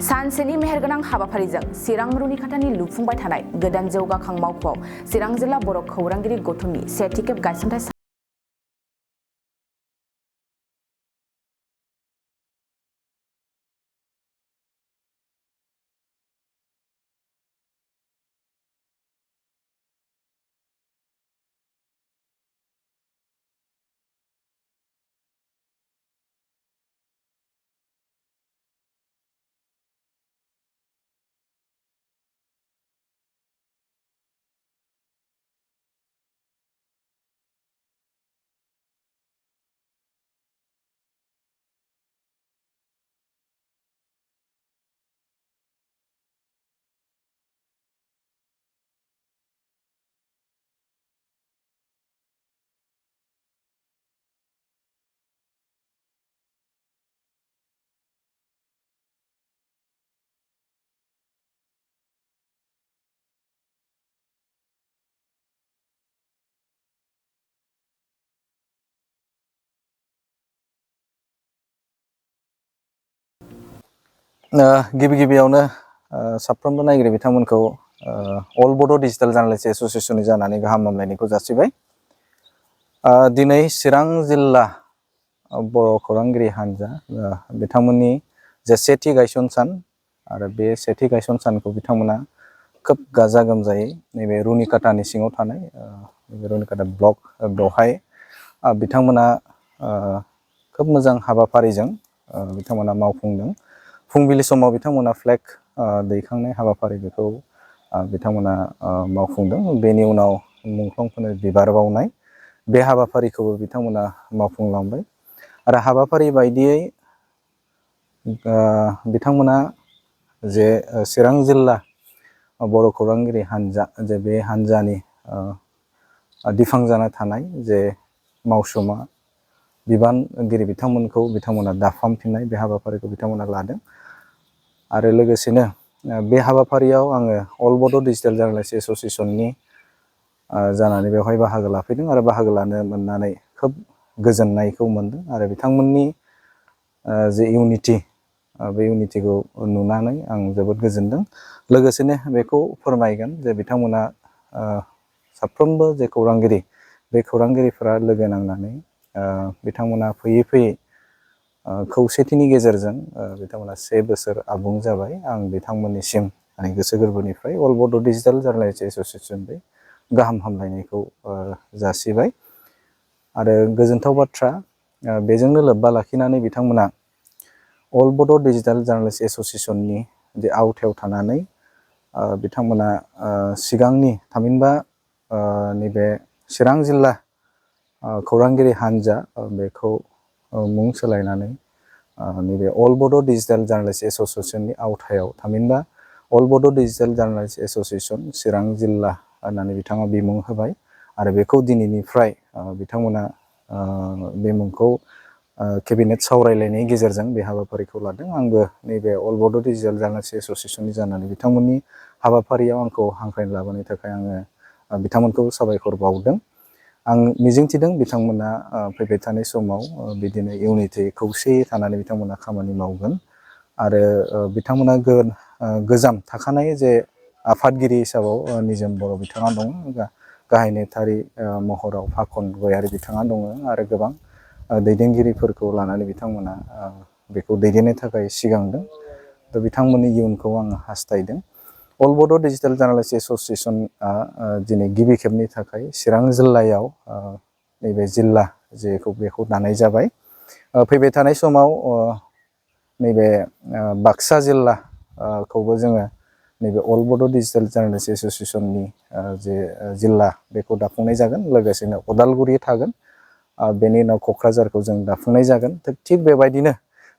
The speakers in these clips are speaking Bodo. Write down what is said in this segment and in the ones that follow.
सानसेनि मेहेरगोनां हाबाफारिजों चिरां रुनिखाथानि लुफुंबाय थानाय गोदान जौगाखां मावख'आव चिरां जिल्ला बर' खौरांगिरि गौथुमनि सेथि खेब गायसनथाय गिबि गिबियावनो साफ्रोमबो नायगिरि बिथांमोनखौ अल बड' डिजिटेल जार्नालिस्ट एस'सिएशननि जानानै गाहाम हामलायनायखौ जासिबाय। दिनै चिरां जिल्ला बर' खौरांगिरि हान्जा बिथांमोननि जे सेथि गायसन सान आरो बे सेथि गायसन सानखौ बिथांमोना खोब गाजा गोमजायै नैबे रुनिखाथानि सिङाव थानाय नैबे रुनिखाथा ब्लक बेवहाय बिथांमोना खोब मोजां हाबाफारिजों बिथांमोना मावफुंदों। फुंबिलि समाव बिथांमोना फ्लेग दैखांनाय हाबाफारि बेखौ बिथांमोना मावफुंदों। बेनि उनाव मुंख्लंफोरनो बिबार बावनाय बे हाबाफारिखौबो बिथांमोना मावफुंलांबाय आरो हाबाफारि बायदियै बिथांमोना जे चिरां जिल्ला बर' खौरांगिरि हान्जा जे बे हान्जानि दिखां जाना थानाय जे मावसुमा बिबानगिरि बिथांमोना दाफामफिननाय बे हाबाफारिखौ बिथांमोना लादों आरो लोगोसेनो बे हाबाफारियाव आङो अल बड' डिजिटेल जार्नालिस्ट एस'सिएशननि जानानै बेवहाय बाहागो लाफैदों आरो बाहागो लानो मोननानै खोब गोजोननायखौ मोनदों आरो बिथांमोननि जे इउनिटि बे इउनिटिखौ नुनानै आं जोबोद गोजोनदों। लोगोसेनो बेखौ फोरमायगोन जे बिथांमोना साफ्रोमबो जे खौरांगिरि बे खौरांगिरिफोरा लोगो नांनानै बिथांमोना फैयै फैयै खौसेथिनि गेजेरजों बिथांमोना 1 बोसोर आबुं जाबाय। आं बिथांमोननिसिम आंनि गोसो गोरबोनिफ्राय अल बड' डिजिटेल जार्नालिस्ट एस'सिएशन बे गाहाम हामलायनायखौ जासिबाय आरो गोजोनथाव बाथ्रा बेजोंनो लोब्बा लाखिनानै बिथांमोना अल बड' डिजिटेल जार्नालिस्ट एस'सिएशननि जे आवथायाव थानानै बिथांमोना सिगांनि थामहिनबा नैबे चिरां जिल्ला खौरांगिरि हान्जा बेखौ मुं सोलायनानै नैबे अल बड' डिजिटेल जार्नालिस्ट एस'सिएशननि आवथायाव थामहिनबा अल बड' डिजिटेल जार्नालिस्ट एस'सिएशन चिरां जिल्ला होननानै बिथाङा बिमुं होबाय आरो बेखौ दिनैनिफ्राय बिथांमोना बे मुंखौ केबिनेट सावरायलायनायनि गेजेरजों बे हाबाफारिखौ लादों। आंबो नैबे अल बड' डिजिटेल जार्नालिस्ट एस'सिएशननि जानानै बिथांमोननि हाबाफारियाव आंखौ हांख्रायनो लाबोनायनि थाखाय आङो बिथांमोनखौ साबायखर बावदों। आं मिजिंथिदों बिथांमोना फैबाय थानाय समाव बिदिनो इउनिटि खौसेयै थानानै बिथांमोना खामानि मावगोन आरो बिथांमोना गोजाम थाखानाय जे आफादगिरि हिसाबाव निजोम बर' बिथाङा दङ, गाहाय नेहाथारि महराव फाखन गयारि बिथाङा दङ आरो गोबां दैदेनगिरिफोरखौ लानानै बिथांमोना बेखौ दैदेननो थाखाय सिगांदों। दा बिथांमोननि इयुनखौ आङो हास्थायदों। अल बड' डिजिटेल जार्नालिस्ट एस'सिएशनआ दिनै गिबि खेबनि थाखाय चिरां जिल्लायाव नैबे जिल्ला बेखौ दानाय जाबाय। फैबाय थानाय समाव नैबे बाक्सा जिल्लाखौबो जोङो नैबे अल बड' डिजिटेल जार्नालिस्ट एस'सिएशननि जे जिल्ला बेखौ दाफुंनाय जागोन। लोगोसेनो उदालगुरि थागोन, बेनि उनाव क'क्राझारखौ जों दाफुंनाय जागोन। थिग बेबायदिनो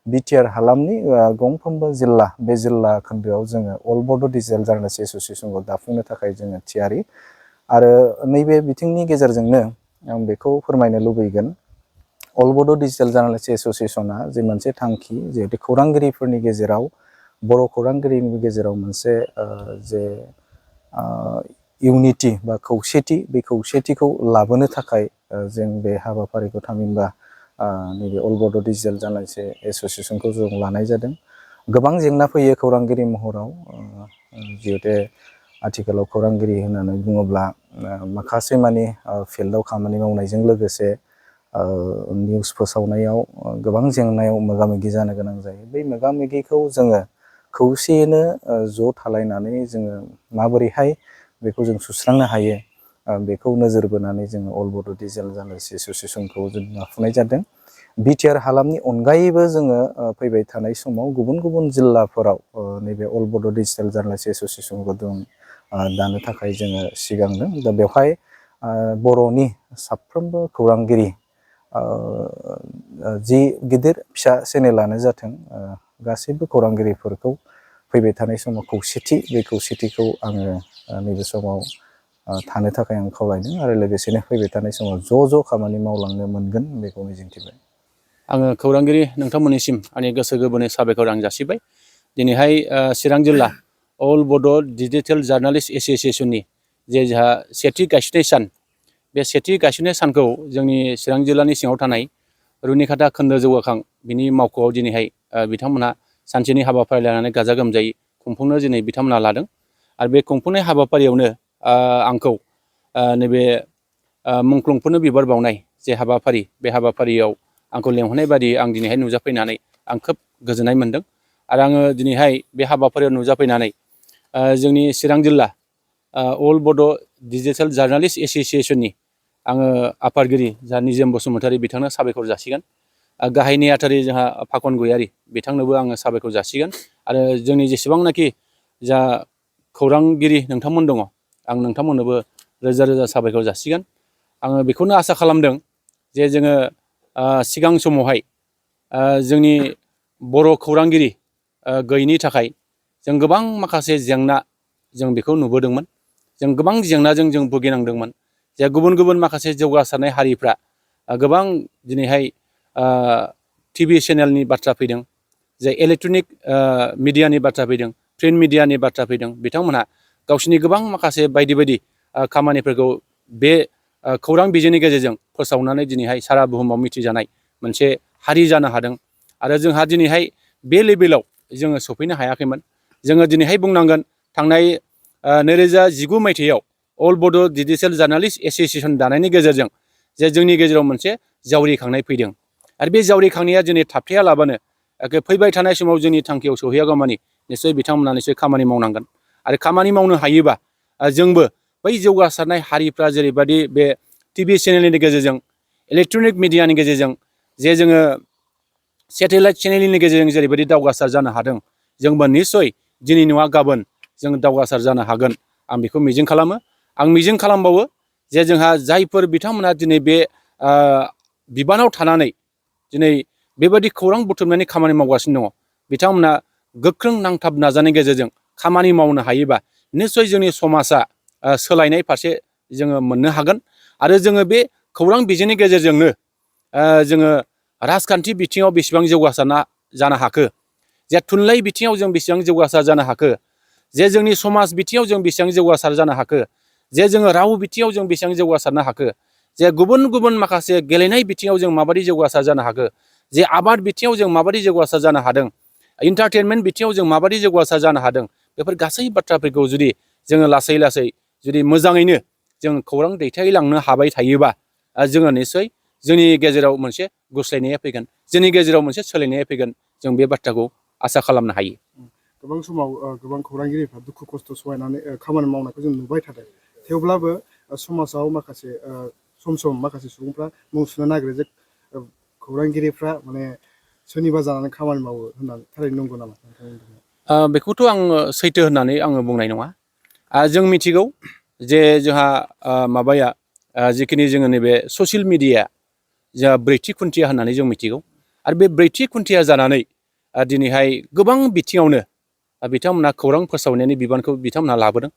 बिटिआर हालामनि गंफ्रोमबो जिल्ला बे जिल्ला खोन्दोआव जोङो अल बड' डिजिटेल जार्नालिस्ट एस'सिएशनखौ दाफुंनो थाखाय जोङो थियारि आरो नैबे बिथिंनि गेजेरजोंनो आं बेखौ फोरमायनो लुबैगोन अल बड' डिजिटेल जार्नालिस्ट एस'सिएशना जे मोनसे थांखि जिहेतु खौरांगिरिफोरनि गेजेराव बर' खौरांगिरिनि गेजेराव मोनसे जे इउनिटि बा खौसेथि बे खौसेथिखौ लाबोनो थाखाय जों बे हाबाफारिखौ थामहिनबा नैबे अल बड' डिजिटेल जार्नालिस्ट एस'सिएशनखौ जों लानाय जादों गोबां जेंना फैयो खौरांगिरि महराव जिहेतु आथिखालाव खौरांगिरि होननानै बुङोब्ला माखासे माने फिल्डआव खामानि मावनायजों लोगोसे निउस फोसावनायाव गोबां जेंनायाव मोगा मोगि जानो गोनां जायो। बै मोगा मोगिखौ जोङो खौसेयैनो ज' थालायनानै जोङो माबोरैहाय बेखौ जों सुस्रांनो हायो बेखौ नोजोर बोनानै जोङो अल बड' डिजिटेल जार्नालिस्ट एस'सियेसनखौ जों दाफुंनाय जादों। बिटिआर हालामनि अनगायैबो जोङो फैबाय थानाय समाव गुबुन गुबुन जिल्लाफोराव नैबे अल बड' डिजिटेल जार्नालिस्ट एस'सियेसनखौ जों दानो थाखाय जोङो सिगांदों। दा बेवहाय बर'नि साफ्रोमबो खौरांगिरि जि गिदिर फिसा चेनेलानो जाथों गासैबो खौरांगिरिफोरखौ फैबाय थानाय समाव खौसेथि बे खौसेथिखौ आङो नैबे समाव थानो थाखाय आं खावलायदों आरो लोगोसेनो फैबाय थानाय समाव ज' खामानि मावलांनो मोनगोन बेखौ मिजिंथिबाय। आङो खौरांगिरि नोंथांमोननिसिम आंनि गोसो गोरबोनि साबायखर आं जासिबाय। दिनैहाय चिरां जिल्ला अल बड' डिजिटेल जार्नालिस्ट एस'सियेसननि जे जोंहा सेथि गायसननाय सान, बे सेथि गायसननाय सानखौ जोंनि चिरां जिल्लानि सिङाव थानाय रुनिखाता खोन्दो जौगाखां बिनि मावख'आव दिनैहाय बिथांमोनहा सानसेनि हाबाफारि लानानै गाजा गोमजायै खुंफुंनो दिनै बिथांमोनहा लादों। आरो बे खुंफुंनाय हाबाफारियावनो आंखौ नैबे मुंख्लंफोरनो बिबार बावनाय जे हाबाफारि, बे हाबाफारियाव आंखौ लेंहरनाय बादियै आं दिनैहाय नुजाफैनानै आं खोब गोजोननाय मोनदों। आरो आङो दिनैहाय बे हाबाफारियाव नुजाफैनानै जोंनि चिरां जिल्ला अल बड' डिजिटेल जार्नालिस्ट एस'सियेसननि आङो आफादगिरि जा निजोम बसुमतारी बिथांनो साबायखर जासिगोन। गाहाय नेहाथारि जोंहा फाखन गयारि बिथांनोबो आङो साबायखर जासिगोन। आरो जोंनि जेसेबांनाखि जा खौरांगिरि नोंथांमोन दङ, आं नोंथांमोननोबो रोजा रोजा साबायखर जासिगोन। आङो बेखौनो आसा खालामदों जे जोङो सिगां समावहाय जोंनि बर' खौरांगिरि गैयैनि थाखाय जों गोबां माखासे जेंना जों बेखौ नुबोदोंमोन। जों गोबां जेंनाजों जों भुगिनांदोंमोन। जे गुबुन गुबुन माखासे जौगासारनाय हारिफ्रा गोबां दिनैहाय टिभि चेनेलनि बाथ्रा फैदों, जे इलेक्ट्रनिक मिडियानि बाथ्रा फैदों, प्रिन्ट मिडियानि बाथ्रा फैदों। बिथांमोनहा गावसिनि गोबां माखासे बायदि बायदि खामानिफोरखौ बे खौरां बिजोंनि गेजेरजों फोसावनानै दिनैहाय सारा बुहुमाव मिथिजानाय मोनसे हारि जानो हादों। आरो जोंहा दिनैहाय बे लेभेलाव जोङो सफैनो हायाखैमोन। जोङो दिनैहाय बुंनांगोन थांनाय 2019 मायथाइयाव अल बड' डिजिटेल जार्नालिस्ट एस'सियेसन दानायनि गेजेरजों जे जोंनि गेजेराव मोनसे जावरिखांनाय फैदों। आरो बे जावरिखांनाया दिनै थाबथायालाबानो फैबाय थानाय समाव जोंनि थांखियाव सौहैयागौमानि निस्सय बिथांमोना निस्सय खामानि मावनांगोन। आरो खामानि मावनो हायोबा जोंबो बै जौगासारनाय हारिफ्रा जेरैबायदि बे टिभि चेनेलनि गेजेरजों, इलेक्ट्रनिक मिडियानि गेजेरजों, जे जोङो सेटेलाइट चेनेलनि गेजेरजों जेरैबायदि दावगासार जानो हादों, जोंबो निस्सय दिनै नङा गाबोन जों दावगासार जानो हागोन। आं बेखौ मिजिं खालामो। आं मिजिं खालामबावो जे जोंहा जायफोर बिथांमोना दिनै बे बिबानाव थानानै दिनै बेबायदि खौरां बुथुमनायनि खामानि मावगासिनो दङ, बिथांमोना गोख्रों नांथाब नाजानायनि गेजेरजों खामानि मावनो हायोबा निस्सय जोंनि समाजा सोलायनाय फारसे जोङो मोननो हागोन। आरो जोङो बे खौरां बिजोंनि गेजेरजोंनो जोङो राजखान्थि बिथिङाव बेसेबां जौगासारना जानो हाखो, जे थुनलाइ बिथिङाव जों बेसेबां जौगासार जानो हाखो, जे जोंनि समाज बिथिङाव जों बेसेबां जौगासार जानो हाखो, जे जोङो राव बिथिङाव जों बेसेबां जौगासारनो हाखो, जे गुबुन गुबुन माखासे गेलेनाय बिथिङाव जों माबायदि जौगासार जानो हाखो, जे आबाद बिथिङाव जों माबायदि जौगासार जानो हादों, इन्टारटेनमेन्ट बिथिङाव जों माबायदि जौगासार जानो हादों, बेफोर गासै बाथ्राफोरखौ जुदि जोङो लासै लासै जुदि मोजाङैनो जों खौरां दैथायलांनो हाबाय थायोबा जोङो निस्सय जोंनि गेजेराव मोनसे गुस्लायनाया फैगोन, जोंनि गेजेराव मोनसे सोलायनाया फैगोन। जों बे बाथ्राखौ आसा खालामनो हायो। गोबां समाव गोबां खौरांगिरिफ्रा दुखु खस्थ' सहायनानै खामानि मावनायखौ जों नुबाय थादों। थेवब्लाबो समाजाव माखासे सम सम माखासे सुबुंफ्रा मुं सुनो नागिरो जे खौरांगिरिफ्रा माने सोरनिबा जानानै खामानि मावो होननानै। थारैनो नंगौ नामा? बेखौथ' आङो सैथो होननानै आङो बुंनाय नङा। जों मिथिगौ जे जोंहा माबाया जिखिनि जोङो नैबे ससियेल मिडिया जोंहा ब्रैथि खुन्थिया होननानै जों मिथिगौ। आरो बे ब्रैथि खुन्थिया जानानै दिनैहाय गोबां बिथिङावनो बिथांमोनहा खौरां फोसावनायनि बिबानखौ बिथांमोनहा लाबोदों।